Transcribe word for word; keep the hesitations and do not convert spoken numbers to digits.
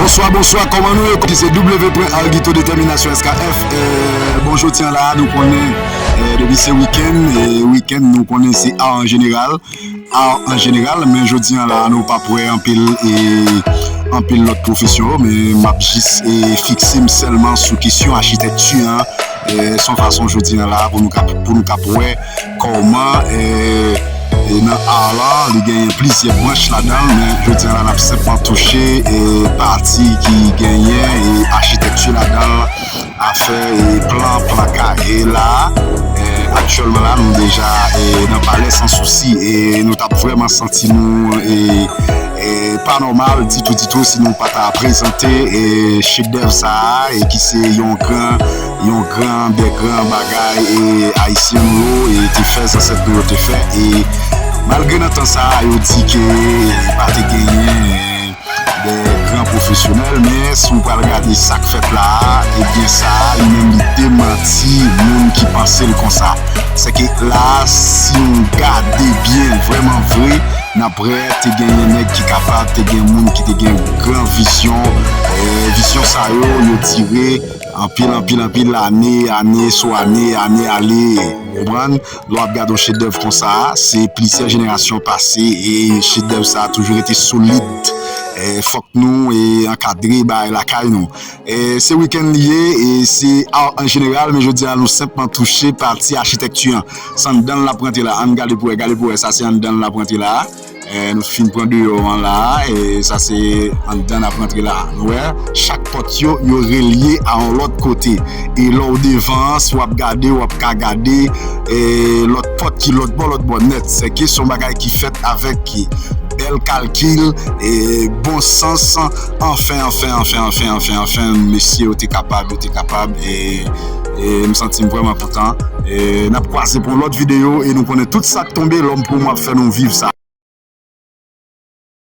Bonswa, bonswa, kòman nou ye? Ki se W pwen Alguito Determination S K F. Eh, bon, jodi an la, nou konnen, eh, depi se wikenn, e wikenn, nou konnen se Art en Général. Art en Général, men jodi an la, nou p ap wè anpil, e, anpil lòt pwofesyon, men m ap jis, e, fikse m sèlman sou kesyon achitekti an. Eh, se yon fason jodi an la pou nou ka, pou nou ka wè kòman, eh, eh, nan art la, li genyen plizyè branch ladan l, men jodi an la, n ap senpman touche, eh, pati ki genyen, eh, achitekti ladan l, afè, eh, plan, plan kay. E la, eh, aktyèlman la, nou deja, eh, nan Palè Sans Souci, e nou t ap vrèman santi nou, eh, eh, pa nòmal ditou, ditou, si nou pa ta prezante, eh, chedèv sa a, e ki se yon gran, yon gran dè gran bagay, e ayisyen nou yo, e te fè, zansèt nou yo te fè. E malgre nan tan sa a, yo di ke pa te genyen de gran pwofesyonèl, men si w pral gade sa k fèt la a, ebyen sa a, li menm li demanti moun ki panse l konsa. Se ke la a, si w gade byen, vrèman vre, n ap wè te genyen nèg ki kapab, te gen moun ki te gen gran vizyon. Eh, vizyon sa yo, yo dire anpil, anpil, anpil ane, ane sou ane, ane ale. Ou konprann? Lè w ap gade yon chedèv konsa, se plizyè jenerasyon pase, e chedèv sa a toujou rete solid. Eh, fòk nou, e, ankadre bagay lakay nou. Eh, se wikenn li ye, e se Art en Général, men jodi a, nou senpman touche pati achitekti an. Se anndan l l ap rantre la. Ann gade pou wè, gade pou wè, sa se anndan l l ap rantre la. Eh, nou fin pran deyò an la, e sa se anndan n ap rantre la. Nou wè, chak pòt yo, yo relye a yon lòt kote. E lè w devan, si w ap gade, w ap ka gade, e lòt pòt ki lòt bò, lòt bò nèt. Se ke se yon bagay ki fèt avèk bèl kalkil, e bon sans. Anfen, anfen, anfen, anfen, anfen, anfen, mesye yo te kapab, yo te kapab, e, e m santi m vrèman kontan. E n ap kwaze pou yon lòt videyo, e nou konnen tout sa k tonbe, lòm pou mwen ap fè nou viv sa.